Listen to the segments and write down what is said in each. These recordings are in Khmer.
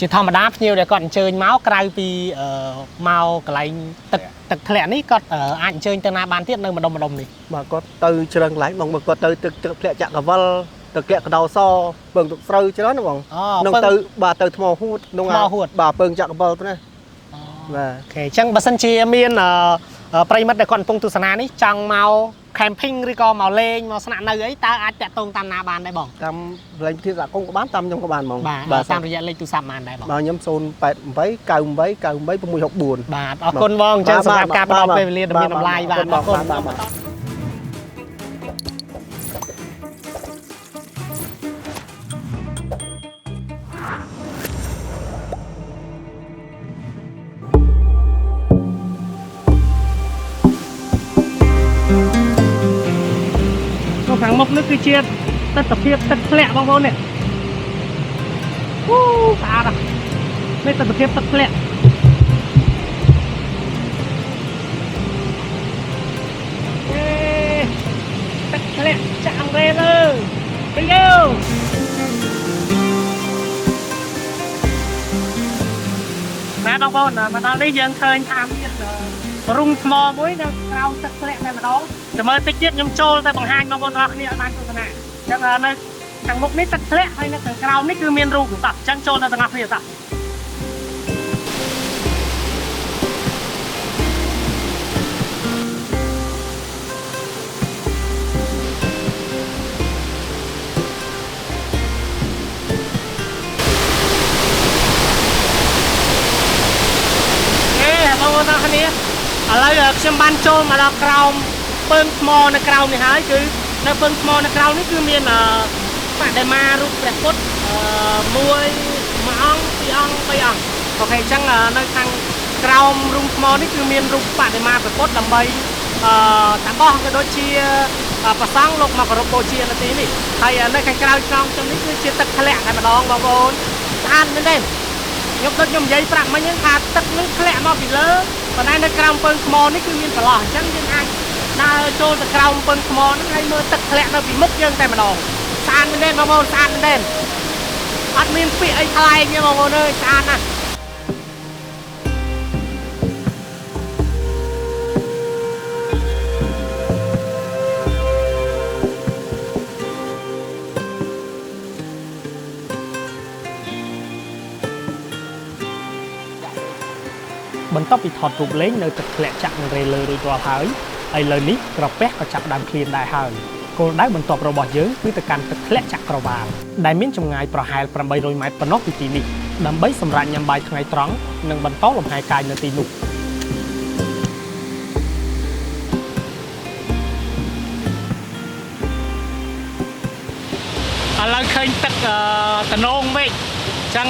ជាធម្មតាភ្ញៀវដែលគាត់អញ្ជើញមកក្រៅពីមកកន្លែងទឹកទឹកធ្លាក់នេះគាត់អាចអញ្ជើញទៅណាបានទៀតនៅម្ដុំម្ដុំនេះ? បាទគាត់ទៅច្រើនកន្លែងបងបើគាត់ទៅទឹកទឹកធ្លាក់ចក្រវិលទឹកធ្លាក់កដោសពឹងទុកស្រូវច្រើនណាបង អូ នឹងទៅបាទទៅថ្មហួតនឹង ថ្មហួត បាទពឹងចក្រវិលទៅណាបាទ OK អញ្ចឹងបើសិនជាមានប្រិយមិត្តដែលគាត់កំពុងទស្សនានេះចង់មក camping ឬក៏មកលេងមកស្នាក់នៅអីតើអាចតាក់ទងតាមណាបានដែរបង? តាមកន្លែងធានសហគមន៍ក៏បានតាមខ្ញុំក៏បានហ្មង បាទតាមរយៈលេខទូរស័ព្ទបានដែរបង? បាទខ្ញុំ088 98 98 664 បាទអរគុណបងអញ្ចឹងសម្រាប់ការផ្ដល់ពេលវេលាដ៏មានតម្លៃបាទអរគុណ បាទបាទ នៅខាងមុខនេះគឺជាទស្សនភាពទឹកធ្លាក់បងប្អូននេះអូស្អាតណាស់នេះទស្សនភាពទឹកធ្លាក់អេទឹកធ្លាក់ចាក់អង្រែលើទៅយោណែបងប្អូនមកដល់នេះយើងឃើញថាមានរុងថ្មមួយនៅក្រោមទឹកធ្លាក់តែម្ដងចាំមើលតិចទៀតខ្ញុំចូលទៅបង្ហាញបងប្អូនទាំងអស់គ្នាឲ្យបានទស្សនាអញ្ចឹងនៅខាងមុខនេះទឹកធ្លាក់ហើយនៅខាងក្រោមនេះគឺមានរូបតោះអញ្ចឹងចូលទៅទាំងអស់គ្នាតោះ អេបងប្អូនទាំងគ្នាឥឡូវខ្ញុំបានចូលមកដល់ក្រោមពើងថ្មនៅក្រោមនេះហើយគឺនៅពើងថ្មនៅក្រោមនេះគឺមានបដិមារូបព្រះពុទ្ធមួយមួយអង្គពីរអង្គបីអង្គ OK អញ្ចឹងនៅខាងក្រោមរូងថ្មនេះគឺមានរូបបដិមាព្រះពុទ្ធដើម្បីតាបោះក៏ដូចជាប្រសង់លោកមកគោរពបូជានៅទីនេះហើយនៅខាងក្រៅខ្នងខ្ញុំនេះគឺជាទឹកធ្លាក់តែម្ដងបងប្អូនស្អាតមែនទេ ខ្ញុំដូចខ្ញុំនិយាយប្រាប់មិញហ្នឹងថាទឹកនឹងធ្លាក់មកពីលើប៉ុន្តែនៅក្រោមពើងថ្មនេះគឺមានប្រឡោះអញ្ចឹងយើងអាចដើរចូលទៅក្រោមពើងថ្មហ្នឹងហើយមើលទឹកធ្លាក់នៅពីមុខយើងតែម្ដងស្អាតមែនទេបងប្អូនស្អាតមែនទេអត់មានពាក្យអីថ្លែងទេបងប្អូនអើយស្អាតណាស់បន្ទាប់ពីថតរូបលេងនៅទឹកធ្លាក់ចាក់នឹងរេលើរួចរាល់ហើយឥឡូវនេះក្រពះក៏ចាប់ផ្ដើមឃ្លានដែរហើយគោលដៅបន្ទាប់របស់យើងគឺទៅកាន់ទឹកធ្លាក់ចក្រវាលដែលមានចម្ងាយប្រហែល800ម៉ែត្រប៉ុណ្ណោះពីទីនេះដើម្បីសម្រាកញ៉ាំបាយថ្ងៃត្រង់និងបន្តលំហែកាយនៅទីនោះ ឥឡូវឃើញទឹកតំណងវិញអញ្ចឹង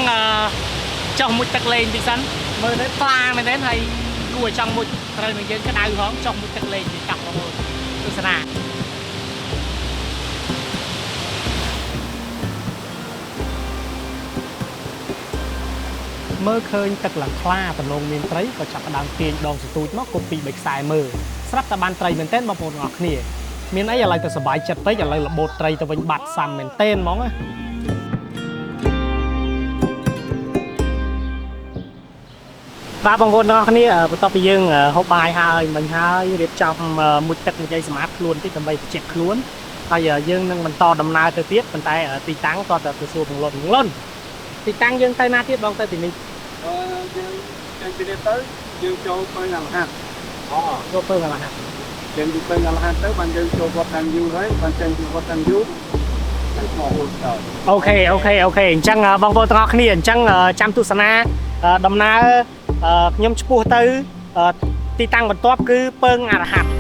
ចុះមុជទឹកលេងតិចសិនមើលទៅថ្លាមែនទេហើយគួរឲ្យចង់មុជត្រូវនឹងយើងក្តៅផងចុះមុជទឹកលេងតិចតោះបងប្អូនទស្សនាមើលឃើញទឹកឡើងថ្លាតំណងមានត្រីក៏ចាប់ផ្ដើមទាញដងសន្ទូចមកគប់ពីរបីខ្សែមើលស្រាប់តែបានត្រីមែនទែនបងប្អូនទាំងអស់គ្នាមានអីឥឡូវទៅសប្បាយចិត្តពេកឥឡូវរបូតត្រីទៅវិញបាត់សាំមែនទែនហ្មងណា បាទបងប្អូនទាំងអស់គ្នាបន្ទាប់ពីយើងហូបបាយហើយមិញហើយរៀបចំមុជទឹកនិយាយសម្អាតខ្លួនតិចដើម្បីបញ្ជាក់ខ្លួនហើយយើងនឹងបន្តដំណើរទៅទៀតប៉ុន្តែទីតាំងតើតទៅសួរបងលុនបងលុនទីតាំងយើងទៅណាទៀតបងទៅទីនេះ អឺយើងចេញពីនេះទៅយើងចូលពើងអលហាត់ អូចូលពើងអលហាត់ ចេញពីពើងអលហាត់ទៅបានយើងចូលវត្តតាំងយូហើយបានចេញពីវត្តតាំងយូទៅមកហូតទៅ OK OK OK អញ្ចឹងបងប្អូនទាំងអស់គ្នាអញ្ចឹងចាំទស្សនាដំណើរខ្ញុំឆ្ពោះទៅទីតាំងបន្ទាប់គឺពើងអរហន្ត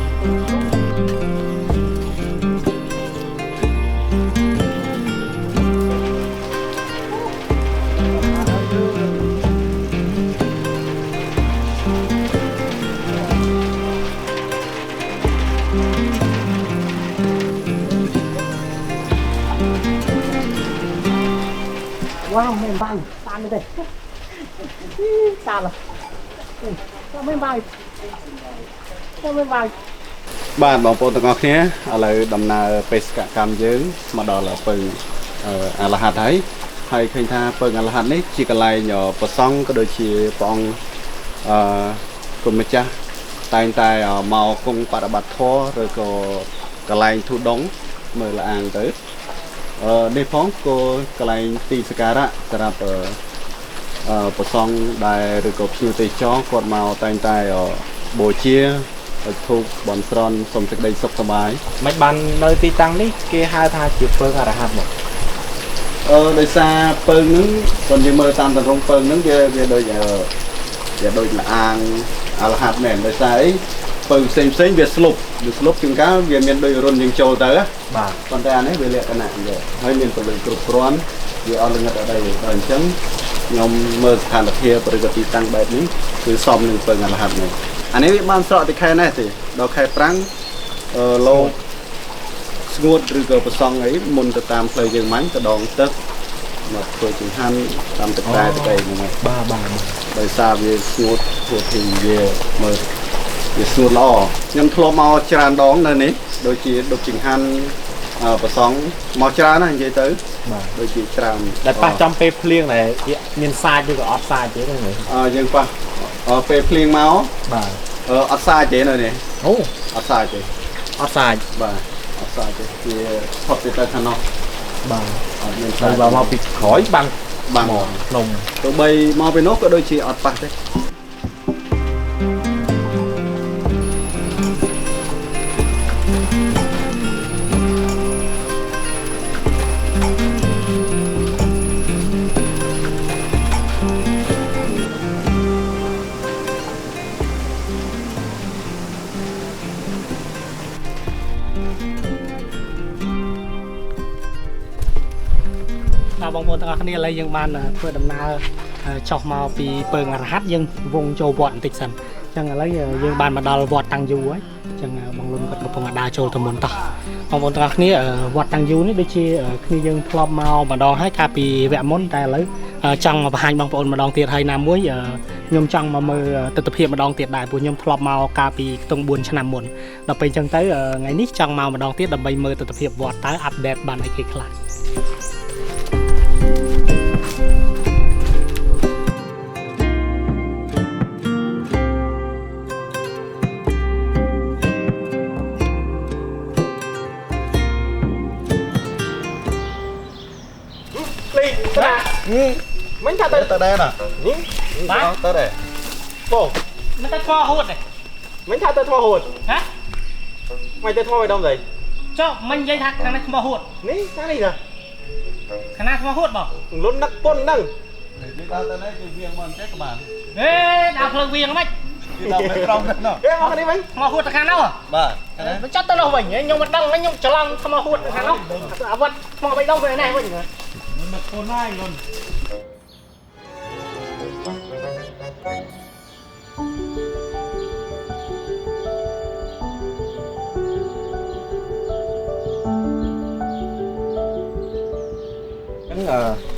វ៉ាវមែនបាយស្អាតមែនទេស្អាតហ៎មែនបាយមែនបាយ បាទបងប្អូនទាំងអស់គ្នាឥឡូវដំណើរបេសកកម្មយើងមកដល់ពឹងអលហាត់ហើយ ហើយឃើញថាពើងអរហន្តនេះជាកន្លែងប្រសង់ក៏ដូចជាព្រះអង្គអឺគុណម្ចាស់តែងតែមកគង់បប្រតិបត្តិធម៌ឬក៏កន្លែងធុដងមើលលាងទៅនេះផងក៏កន្លែងទីសក្ការៈសម្រាប់ប្រសង់ដែលឬក៏ភ្ញៀវទេសចរគាត់មកតែងតែបូជាធូបបន់ស្រន់សូមសេចក្តីសុខសប្បាយ មិនបាននៅទីតាំងនេះគេហៅថាជាពើងអរហន្តមក ដោយសារពើងហ្នឹងគាត់យើងមើលតាមតម្រងពើងហ្នឹងវាវាដូចវាដូចលាងអរហន្តមែនដោយសារអីពើងផ្សេងផ្សេងវាស្លុបវាស្លុបជាងកាលវាមានដូចរុនយើងចូលទៅ បាទ ប៉ុន្តែអានេះវាលក្ខណៈយ៉ាងហើយមានពលិគ្រប់គ្រាន់វាអត់ល្ងិតអត់អីដល់អញ្ចឹងខ្ញុំមើលស្ថានភាពឬក៏ទីតាំងបែបនេះគឺសមនឹងពើងអរហន្តនេះអានេះវាបានស្រកទៅខែនេះទេដល់ខែប្រាំងលោកស្ងួតឬក៏ប្រសង់អីមុនទៅតាមផ្លូវយើងមាញ់ទៅដងទឹកមកធ្វើចង្ហាន់តាមទឹកតែទឹកអីហ្នឹងហើយ បាទបាទ ដោយសារវាស្ងួតព្រោះទីវាមើលវាស្ងួតល្អខ្ញុំធ្លាប់មកច្រើនដងនៅនេះដូចជាដុបចង្ហាន់ប្រសង់មកច្រើនណាស់និយាយទៅ បាទ ដូចជាច្រើន ដែលប៉ះចំពេលភ្លៀងដែលមានសាច់ឬក៏អត់សាច់ទេហ្នឹង យើងប៉ះពេលភ្លៀងមក បាទ អត់សាច់ទេនៅនេះ អូ អត់សាច់ទេ អត់សាច់ បាទអត់សាច់ទេវាផុតទៅទៅខាងនោះ បាទ អត់មាន សាច់បើមកពីក្រោយបាំង បាំង ភ្នំ ទោះបីមកពីនោះក៏ដូចជាអត់ប៉ះទេ បាទបងប្អូនទាំងអស់គ្នាឥឡូវយើងបានធ្វើដំណើរចុះមកពីពើងអរហន្តយើងវងចូលវត្តបន្តិចសិនអញ្ចឹងឥឡូវយើងបានមកដល់វត្តតាំងយូហើយអញ្ចឹងបងលុនគាត់កំពុងដើរចូលទៅមុនតោះបងប្អូនទាំងអស់គ្នាវត្តតាំងយូនេះដូចជាគ្នាយើងធ្លាប់មកម្ដងហើយកាលពីវគ្គមុនតែឥឡូវចង់មកបង្ហាញបងប្អូនម្ដងទៀតហើយណាមួយខ្ញុំចង់មកមើលទិដ្ឋភាពម្ដងទៀតដែរព្រោះខ្ញុំធ្លាប់មកកាលពីខ្ទង់4ឆ្នាំមុនដល់ពេលអញ្ចឹងទៅថ្ងៃនេះចង់មកម្ដងទៀតដើម្បីមើលទិដ្ឋភាពវត្តតើ update បានអីគេខ្លះ មិនថាទៅ ទៅដែរណា នេះ បាទ ទៅដែរ បង មិនទៅថ្មហួតទេ មិនថាទៅថ្មហួត ហ៎ មិនទៅថ្មឲ្យដុំស្អី ចុះមិននិយាយថាខាងនេះថ្មហួត នេះខាងនេះណា ខាងណាថ្មហួតបង លុននឹកពុនហ្នឹង យើងដើរទៅនេះគឺវៀងមកចេះក៏បាន ហេដើរផ្លូវវៀងហ្មង គឺដើរទៅក្រោមទៅនោះ ហេមកនេះវិញ ថ្មហួតទៅខាងនោះ បាទ មិនចត់ទៅនោះវិញខ្ញុំមិនដឹងខ្ញុំច្រឡំថ្មហួតទៅខាងនោះអាវត្តថ្មបីដុំទៅនេះវិញ នឹកពុនហើយលុន ហ្នឹង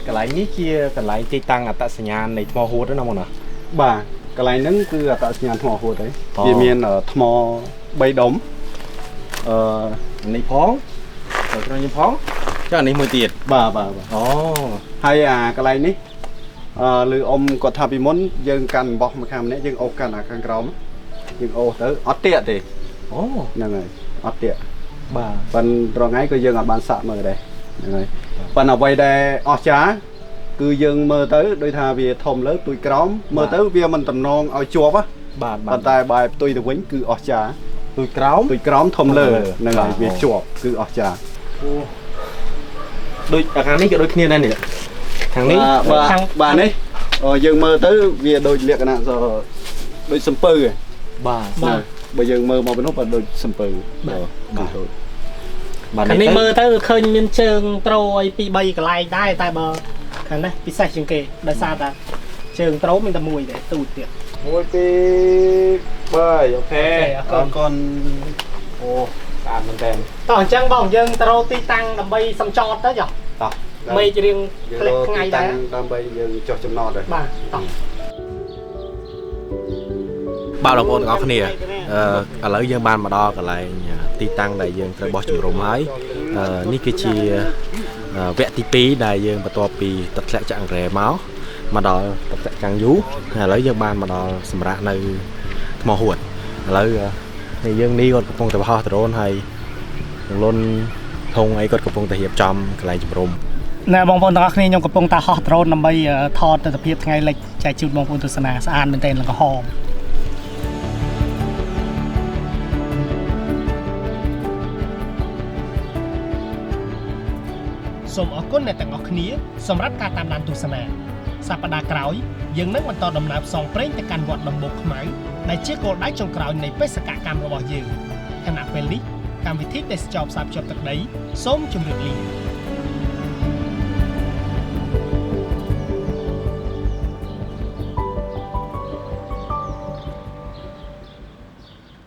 កន្លែងនេះជាកន្លែងទីតាំងអត្តសញ្ញាណនៃថ្មហួតណាបងណា បាទកន្លែងហ្នឹងគឺអត្តសញ្ញាណថ្មហួតហើយវាមានថ្ម3ដុំ នេះផងទៅក្នុងនេះផងចុះអានេះមួយទៀត បាទបាទបាទ អូ ហើយអាកន្លែងនេះឬអ៊ំគាត់ថាពីមុនយើងកាន់អំបោះមកខាងម្នាក់យើងអូសកាន់អាខាងក្រោមយើងអូសទៅអត់ទាក់ទេ អូ ហ្នឹងហើយអត់ទាក់ បាទ ប៉ុន្តែរងថ្ងៃក៏យើងអត់បានសាក់មើលដែរហ្នឹងហើយប៉ុន្តែអ្វីដែលអស្ចារ្យគឺយើងមើលទៅដូចថាវាធំលើទួយក្រោមមើលទៅវាមិនតំណងឲ្យជាប់ បាទ ប៉ុន្តែបែបផ្ទុយទៅវិញគឺអស្ចារ្យ ទួយក្រោម ទួយក្រោមធំលើហ្នឹងហើយវាជាប់គឺអស្ចារ្យ ដូចខាងនេះក៏ដូចគ្នាដែរនេះខាងនេះ បាទបាទនេះយើងមើលទៅវាដូចលក្ខណៈដូចសំពៅ បាទ បាទបើយើងមើលមកពីនោះបាទដូចសំពៅ បាទ បាទ ខាងនេះមើលទៅឃើញមានជើងត្រូអី2 3កន្លែងដែរតែបើខាងនេះពិសេសជាងគេដោយសារតែជើងត្រូមានតែមួយទេទូចទៀត 1 2 3អូខេ អរគុណ អូស្អាតមែនតើ តោះអញ្ចឹងបងយើងទៅរកទីតាំងដើម្បីសំចតទៅចុះ តោះ មេឃរៀងធ្លាក់ថ្ងៃដែរ ដើម្បីយើងចុះចំណតដែរ បាទតោះ បាទបងប្អូនទាំងអស់គ្នាឥឡូវយើងបានមកដល់កន្លែងទីតាំងដែលយើងត្រូវបោះជំរំហើយនេះគឺជា វគ្គទី2ដែលយើងបន្ទាប់ពីទឹកធ្លាក់ចាក់អង្រែមកមកដល់ទឹកធ្លាក់កាំងយូឥឡូវយើងបានមកដល់សម្រាប់នៅថ្មហួតឥឡូវនេះយើងនេះគាត់កំពុងតែបោះដ្រូនហើយលលុនធុងអីគាត់កំពុងតែរៀបចំកន្លែងជំរំ ណែបងប្អូនទាំងអស់គ្នាខ្ញុំកំពុងតែហោះដ្រូនដើម្បីថតទស្សនភាពថ្ងៃលិចចែកជូនបងប្អូនទស្សនាស្អាតមែនទែនលងក្រហម សូមអរគុណអ្នកទាំងអស់គ្នាសម្រាប់ការតាមដានទស្សនាសប្តាហ៍ក្រោយយើងនឹងបន្តដំណើរផ្សងព្រេងទៅកាន់វត្តដំបូកខ្មៅដែលជាគោលដៅចុងក្រោយនៃបេសកកម្មរបស់យើងខណៈពេលនេះកម្មវិធីទេសចរផ្សារភ្ជាប់ទឹកដីសូមជម្រាបលា។